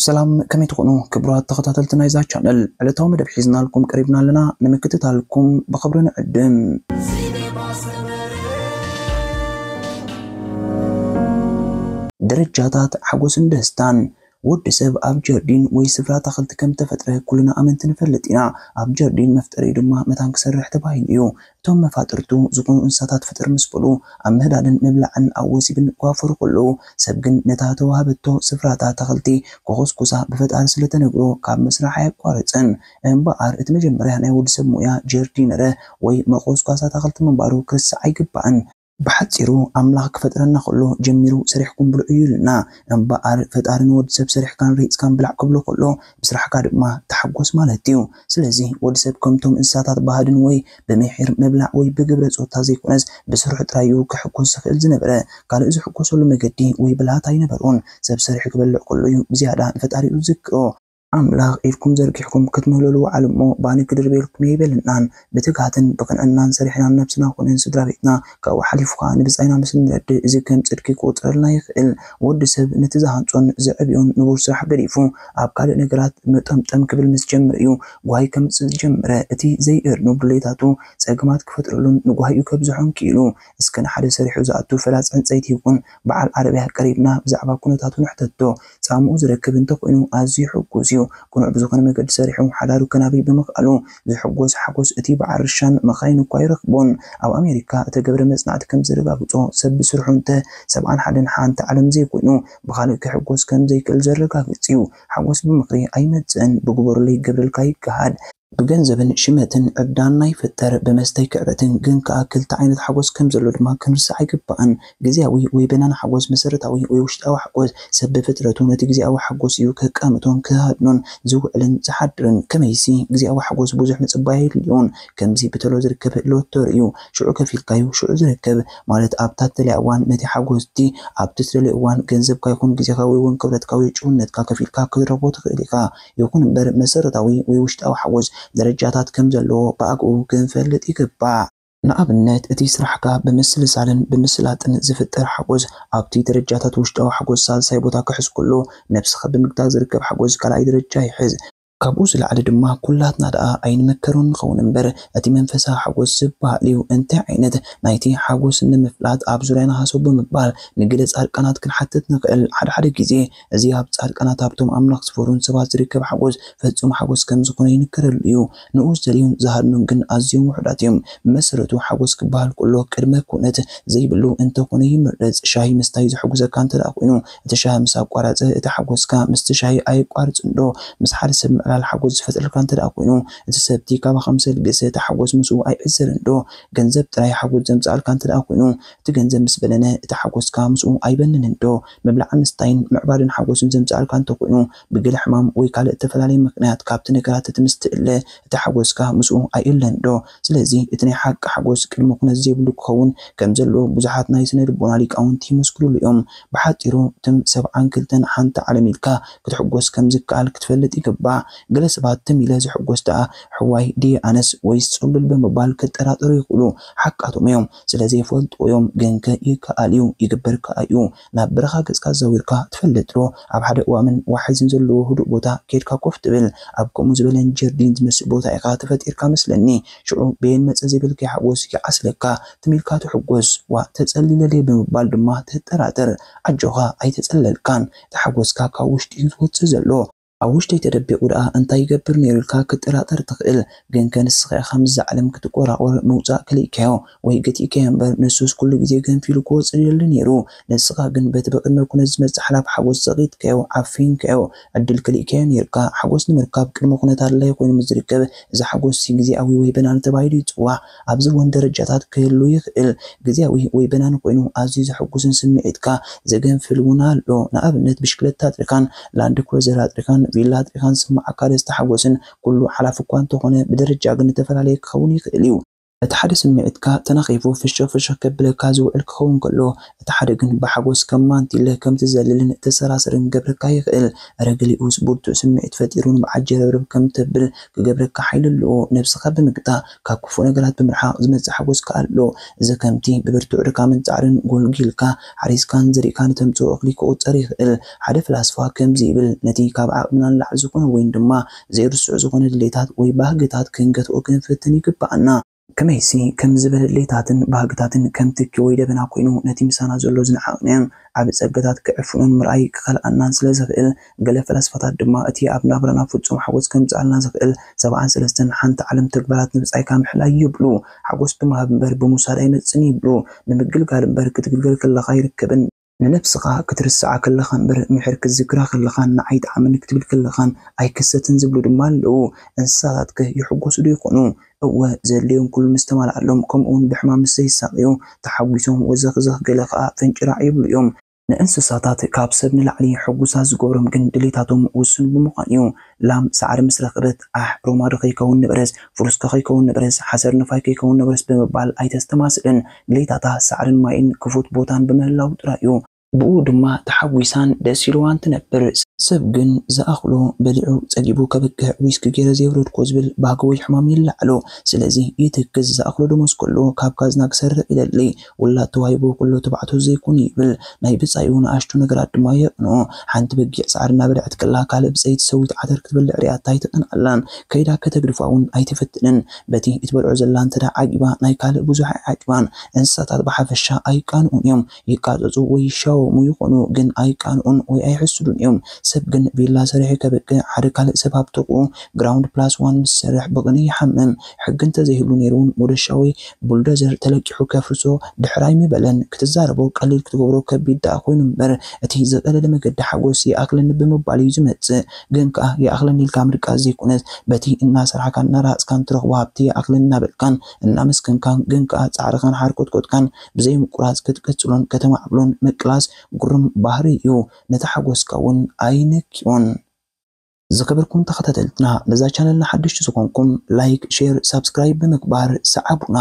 ሰላም፣ ከመይ ትኾኑ ክቡራት ተኸታተልቲ ናይዛ ቻነል? ዕለታዊ መደብ ሒዝናልኩም ቀሪብና ኣለና። ንምክትታልኩም ብኽብሪ ንዕድም። ደረጃታት ሓጎስን ደስታን። ወዲ ሰብ ኣብ ጀርዲን ወይ ስፍራ ኣታኽልቲ ከም ተፈጥረ ኩልና ኣመንቲ ንፈልጥ ኢና። ኣብ ጀርዲን መፍጠሪኡ ድማ መታን ክሰርሕ ተባሂሉ እዩ። እቶም መፋጥርቱ ዝኾኑ እንስሳታት ፍጥር ምስ በሉ ኣብ ምህዳንን ምብላዕን ኣብ ወሲብን ክዋፈሩ ከለዉ፣ ሰብ ግን ነታ ተዋህበቶ ስፍራታት ኣታኽልቲ ክኹስኩሳ ብፈጣሪ ስለ ተነግሮ ካብ ምስራሕ ኣየቋረጸን። እምበኣር እቲ መጀመርያ ናይ ወዲ ሰብ ሞያ ጀርዲነረ ወይ መኾስኳስ ኣታኽልቲ ምንባሩ ክርስዕ ኣይግባእን። ብሓጺሩ ኣምላኽ ክፈጥረና ከሎ ጀሚሩ ሰሪሕኩም ብልዑ እዩ ኢሉና። እምበኣር ፈጣሪ ንወዲ ሰብ ሰሪሕካን ርሂጽካን ብላዕ ክብሎ ከሎ ብስራሕካ ድማ ተሓጎስ ማለት እዩ። ስለዚ ወዲ ሰብ ከምቶም እንስሳታት ብሃድን ወይ ብምሒር ምብላዕ ወይ ብግብረ ጾታ ዘይኮነስ ብስርሑ ጥራይ እዩ ክሕጎስ ዝኽእል ዝነበረ። ካልእ ዝሕጎሰሉ መገዲ ወይ ብልሃት ኣይነበሮን። ሰብ ሰሪሑ ክበልዕ ከሎ እዩ ብዝያዳ ንፈጣሪኡ ዝዝክሮ። ኣምላኽ ኢድኩም ዘርጊሕኩም ክትምህለሉ ውዓሉ እሞ ባኒ ክድርብየልኩም እየ ኣይበለናን። ብትግሃትን ብቕንዕናን ሰሪሕና ንነብስና ኮነ ንስድራ ቤትና ካብኡ ሓሊፉ ከኣ ንብጻይና ምስ ንረድእ እዚ ከም ጽድቂ ክቑጸረልና ይኽእል። ወዲ ሰብ ነቲ ዝሃንጾን ዘዕብዮን ንቡር ስራሕ ገዲፉ ኣብ ካልእ ነገራት መጠምጠም ክብል ምስ ጀመረ እዩ ጓሂ ከምጽእ ዝጀመረ። እቲ ዘይእርኑብ ድሌታቱ ጸገማት ክፈጥረሉን ንጓሂኡ ከብዝሖን ክኢሉ። እስከ ንሓደ ሰሪሑ ዝኣቱ ፈላጽ ዕንጸይቲ ይኹን በዓል ዓረብያ ቀሪብና ብዛዕባ ኩነታቱ ንሕተቶ። ጻምኡ ዝረክብ እንተኾይኑ ኣዝዩ ሕጉስ እዩ። ቅኑዕ ብዝኾነ መገዲ ሰሪሑ ሓዳሩ ከናብይ ብምኽኣሉ ዝሕጎስ ሓጎስ እቲ በዓል ርሻን መኻይን እኳ ኣይረኽቦን። ኣብ ኣሜሪካ እተገብረ መጽናዕቲ ከም ዘረጋግጾ፣ ሰብ ብስርሑ እንተ ሰብዓን ሓደን ሓንቲ ዓለም ዘይኮይኑ ብኻልእ ክሕጎስ ከም ዘይክእል ዘረጋግጽ እዩ። ሓጎስ ብምኽሪ ኣይመጽእን፣ ብግበሩለይ ይገብረልካ ይገሃድ። ብገንዘብን ሽመትን ዕብዳን ኣይፍጠር፣ ብመስተይ ክዕበትን፣ ግን ከኣ ክልተ ዓይነት ሓጎስ ከም ዘሎ ድማ ክንርስዕ ኣይግባእን። ግዝያዊ ወይ በናኒ ሓጎስ፣ መሰረታዊ ወይ ውሽጣዊ ሓጎስ። ሰብ ብፍጥረቱ ነቲ ግዝያዊ ሓጎስ እዩ ከቃምቶን ክሃድኖን ዝውዕልን ዝሓድርን። ከመይሲ ግዝያዊ ሓጎስ ብዙሕ ምጽባይ ኣየድልዮን። ከምዚ ብተሎ ዝርከብ ሎተሪ እዩ። ሽዑ ከፊልካዩ ሽዑ ዝርከብ፣ ማለት ኣብታ እትደልያ እዋን ነቲ ሓጎስቲ ኣብቲ እትደልዮ እዋን ገንዘብካ ይኹን ግዜኻ ወይ እውን ክብረትካ ወይ ጭውነትካ ከፊልካ ክትረኽቦ ትኽእል ኢኻ። ይኹን እምበር መሰረታዊ ወይ ውሽጣዊ ሓጎስ ደረጃታት ከም ዘለዎ ብኣግኡ ክንፈልጥ ይግባእ። ንኣብነት፣ እቲ ስራሕካ ብምስልሳልን ብምስላጥን ዝፍጠር ሓጎስ ኣብቲ ደረጃታት ውሽጣዊ ሓጎስ ሳልሳይ ቦታ ክሕዝ ከሎ፣ ነብስኻ ብምግታእ ዝርከብ ሓጎስ ካልኣይ ደረጃ ይሕዝ። ካብኡ ዝለዓለ ድማ ኩላትና ደኣ ኣይንመከሮን ንኸውን እምበር፣ እቲ መንፈሳዊ ሓጎስ ዝበሃል እዩ። እንታይ ዓይነት ናይቲ ሓጎስ ንምፍላጥ ኣብ ዙርያና ሃሰው ብምባል ንገለ ጻድቃናት ክንሓትት ንኽእል። ሓደ ሓደ ግዜ እዚ ኣብ ጻድቃናት፣ ኣብቶም ኣምላኽ ዝፈርሁን ሰባት ዝርከብ ሓጎስ ፍጹም ሓጎስ ከም ዝኾነ ይንገረሉ እዩ። ንኡ ዝደልዩን ዝሃድኑን ግን ኣዝዮም ውሑዳት እዮም። ብመሰረቱ ሓጎስ ክበሃል ከሎ ቅድመ ኩነት ዘይብሉ እንተኾነ ይምረጽ። ሻሂ ምስታይ ዘሐጉሰካ እንተ ደኣ ኮይኑ፣ እቲ ሻሂ ምስ ኣቋረጸ እቲ ሓጎስካ ምስቲ ሻሂ ኣየቋርጽን ዶ? ምስ ሓደ ሰብ ምዕላል ሓጎስ ዝፈጥረልካ እንተ ደኣ ኮይኑ፣ እቲ ሰብቲ ካባኻ ምስ ኣልገሰ እቲ ሓጎስ ምስኡ ኣይዕዘርን ዶ? ገንዘብ ጥራይ ሓጎስ ዘምጽኣልካ እንተ ደኣ ኮይኑ፣ እቲ ገንዘብ ምስ በነነ እቲ ሓጎስካ ምስኡ ኣይበንንን ዶ? ምብላዕን ምስታይን ምዕባለን ሓጎስን ዘምጽኣልካ እንተ ኮይኑ፣ ብገለ ሕማም ወይ ካልእ እተፈላለየ ምኽንያት ካብቲ ነገራት እቲ ምስ ትእለ እቲ ሓጎስካ ምስኡ ኣይእለን ዶ? ስለዚ እቲ ናይ ሓቂ ሓጎስ ቅድመ ኩነት ዘይብሉ ክኸውን ከም ዘለዎ ብዙሓት ናይ ስነ ልቦና ሊቃውንቲ ይምስክሩሉ እዮም። ብሓጺሩ ትም ሰብዓን ክልተን ሓንቲ ዓለም ኢልካ ክትሕጎስ ከም ዝከኣል ክትፈልጥ ይግባእ። ገለ ሰባት ትም ኢለ ዝሕጎስ ደኣ ሕዋይ ድየ ኣነስ ወይስ ጽሉል ብምባል ክጠራጠሩ ይኽእሉ። ሓቃቶም እዮም፣ ስለ ዘይፈልጡ እዮም። ግንከ ይከኣል እዩ፣ ይግበር ከኣ እዩ። ናብ በረኻ ገጽካ ኣዛዊርካ ትፈልጥ ዶ? ኣብ ሓደ እዋምን ዋሕዝን ዘለዎ ህዱእ ቦታ ኬድካ ኮፍ ትብል። ኣብ ከምኡ ዝበለን ጀርዲን ዝመስል ቦታ ኢኻ ተፈጢርካ መስለኒ። ሽዑ በየን መጸ ዘይብልካዮ ሓጎስ ይዓስለካ። ትም ኢልካ ትሕጎስ፣ ዋእ ተጸሊለለይ ብምባል ድማ ትጠራጠር። ኣጆኻ ኣይተጸለልካን፣ እቲ ሓጎስካ ካብ ውሽጢ እዩ ዝወጽእ ዘሎ። ኣብ ውሽጠይ ተደቢቑ ደኣ እንታይ ይገብር ነይሩ ኢልካ ክትጠራጠር ትኽእል። ግንከ ንስኻ ኢኻ ምስዛ ዓለም ክትቆራቖር ምውጻእ ከሊእካዮ ወይ ገቲእካዮ እምበር፣ ንሱስ ኩሉ ግዜ ገንፊሉ ክወጽእ ይደሊ ነይሩ። ንስኻ ግን በቲ ብቕድመ ኩነት ዝመጽእ ሓላፊ ሓጎስ ዘቒጥካዮ፣ ዓፊንካዮ። ዕድል ከሊእካዮ ነይርካ። ሓጎስ ንምርካብ ቅድመ ኩነት ኣድላዪ ኮይኑ ምስ ዝርከብ፣ እዚ ሓጎስሲ ግዜያዊ ወይ በናኒ ተባሂሉ ይጽዋዕ። ኣብዚ እውን ደረጃታት ክህሉ ይኽእል። ግዜያዊ ወይ በናኒ ኮይኑ ኣዝዩ ዘሐጉስን ስምዒትካ ዘገንፍል እውን ኣሎ። ንኣብነት ብሽክለታ ኣጥሪኻን ላንድ ክሩዘር ኣጥሪኻን ቪላ ኣጥሪኻን ዝስምዓካ ደስታ ሓጎስን ኩሉ ሓላፊ እኳ እንተኾነ ብደረጃ ግን ዝተፈላለየ ክኸውን ይኽእል እዩ። እቲ ሓደ ስምዒትካ ተናኺፉ ፍሽኽ ፍሽኽ ከብለካ ዝውዕል ክኸውን ከሎ፣ እቲ ሓደ ግን ብሓጎስ ከም ማንቲለ ከም ትዘልልን ተሰራስርን ክገብረካ ይኽእል። እረ ገሊኡስ ብርቱዕ ስምዒት ፈጢሩ ንብዓት ጀረብረብ ከም ተብል ክገብረካ ሓይሊ ኣለዎ። ነብስኻ ብምግታእ ካብ ክፉእ ነገራት ብምርሓቕ ዝመጽእ ሓጎስ ከኣ ኣሎ። እዚ ከምቲ ብብርቱዕ ድካምን ጻዕርን ጎልጊልካ ሓሪስካን ዘሪእካን እተምጽኦ እኽሊ ክቑጸር ይኽእል። ሓደ ፈላስፋ ከምዚ ይብል፣ ነቲ ካብ ዓቕምና ንላዕሊ ዝኾነ ወይን ድማ ዘይርስዑ ዝኾነ ድሌታት ወይ ባህግታት ክንገትኦ ክንፍትን ይግብኣና። ከመይሲ፣ ከምዚ ዝበለ ድሌታትን ባህግታትን ከም ትኪ ወይ ደበና ኮይኑ ነቲ ምሳና ዘሎ ዝነዓቕናዮን ዓቢ ጸጋታት ክዕፍኖን ምርኣይ ክኸልኣናን ስለ ዝኽእል፣ ገለ ፈላስፋታት ድማ እቲ ኣብ ናብራና ፍጹም ሓጎስ ከምጽኣልና ዝኽእል ሰብዓን ሰለስተን ሓንቲ ዓለም ተግባራት ንብጻይካ ምሕላይ ይብሉ። ሓጎስ ብምሃብ እምበር ብምውሳድ ኣይመጽእን ይብሉ። ንምግልጋል እምበር ክትግልገል ከለኻ ኣይርከብን። ንነብስኻ ክትርስዓ ከለኻ እምበር ምሕር ክትዝክራ ከለኻን ንዓይ ጠዓመኒ ክትብል ከለኻን ኣይክሰትን ዝብሉ ድማ ኣለዉ። እንስሳታትከ ይሕጎሱ ዶ ይኾኑ? እወ፣ ዘድልዮም ኩሉ ምስ ተማልኣሎም፣ ከምኡውን ብሕማም ምስ ዘይሳቐዩ ተሓጒሶም ወዘኽዘኽ ገለ ኸኣ ፈንጭራዕ ይብሉ እዮም። ንእንስሳታት ካብ ሰብ ንላዕሊ ሕጉሳት ዝገብሮም ግን ድሌታቶም ውሱን ብምዃን እዩ። ላም ሳዕሪ ምስ ረኸበት፣ ኣሕ፣ ሮማ ዶ ከይከውን ንብረስ፣ ፍሩስ ከ ከይከውን ንብረስ፣ ሓሰር ንፋይ ከይከውን ንብረስ ብምባል ኣይተስተማስልን። ድሌታታ ሳዕርን ማይን ክፉት ቦታን ብምህላው ጥራይ እዩ። ብኡ ድማ ተሓጒሳን ደስ ኢልዋን ትነብር። ሰብ ግን ዝኣኽሎ በሊዑ ጸጊቡ ከብቅዕ ዊስኪ ገይረ ዘየውረድኮ ዝብል ባህጊ ወይ ሕማም ይለዓሎ። ስለዚ ይትክዝ፣ ዝኣኽሎ ደሞዝ ከሎ ካብ ካዝና ክሰርቕ ይደሊ። ውላድ ተዋሂብዎ ከሎ ትባዕቶ ዘይኮነ ይብል። ናይ ብጻዩ ንኣሽቱ ነገራት ድማ የቕንኦ። ሓንቲ በጊዕ ሳዕሪ እናበልዐት ከላ ካልእ ብጸይቲ ሰዊት ዓተር ክትበልዕ ሪኣታ ኣይትቐንኣላን። ከይዳ ከተግድፋ እውን ኣይትፍትንን። በቲ እትበልዖ ዘላ እንተ ደኣ ዓጊባ ናይ ካልእ ብዙሕ ኣይዓጅባን። እንስሳታት ብሓፈሻ ኣይቃንኡን እዮም። ይቃጸጹ ወይ ይሻወሙ ይኾኑ፣ ግን ኣይቃንኡን ወይ ኣይሕስዱን እዮም። ሰብ ግን ቪላ ሰሪሑ ከብቅዕ ሓደ ካልእ ሰብ ኣብ ጥቕኡ ግራውንድ ፕላስ ዋን ምስ ዝሰርሕ ብቕንኢ ይሓምም። ሕጊ እንተዘይህሉ ነይሩ እውን ሞደሻ ወይ ቡልዶዘር ተለቂሑ ከፍርሶ ድሕር ኣይምበለን። ክትዛረቦ ቀሊል ክትገብሮ ከቢድ ደኣ ኮይኑ እምበር፣ እቲ ዝቐለለ መገዲ ሓጎስ ይኣኽለኒ ብምባል እዩ ዝመጽእ። ግን ከኣ ይኣኽለኒ ኢልካ ምድቃስ ዘይኮነስ፣ በቲ እናሰራሕካን እናረሃጽካን ትረኽቦ ሃብቲ ይኣኽለኒ እናበልካን እናመስገንካን፣ ግን ከኣ ጻዕርኻን ሓርኮትኮትካን ብዘይምቁራጽ ክትቅጽሎን ከተማዕብሎን ምቅላስ ግሩም ባህሪ እዩ። ነቲ ሓጎስካ እውን ኣይንክዮን። ዝኸበርኩም ተኸታተልትና፣ ነዛ ቻነልና ሓደሽቲ ዝኾንኩም ላይክ፣ ሼር፣ ሳብስክራይብ ብምግባር ሰዓቡና።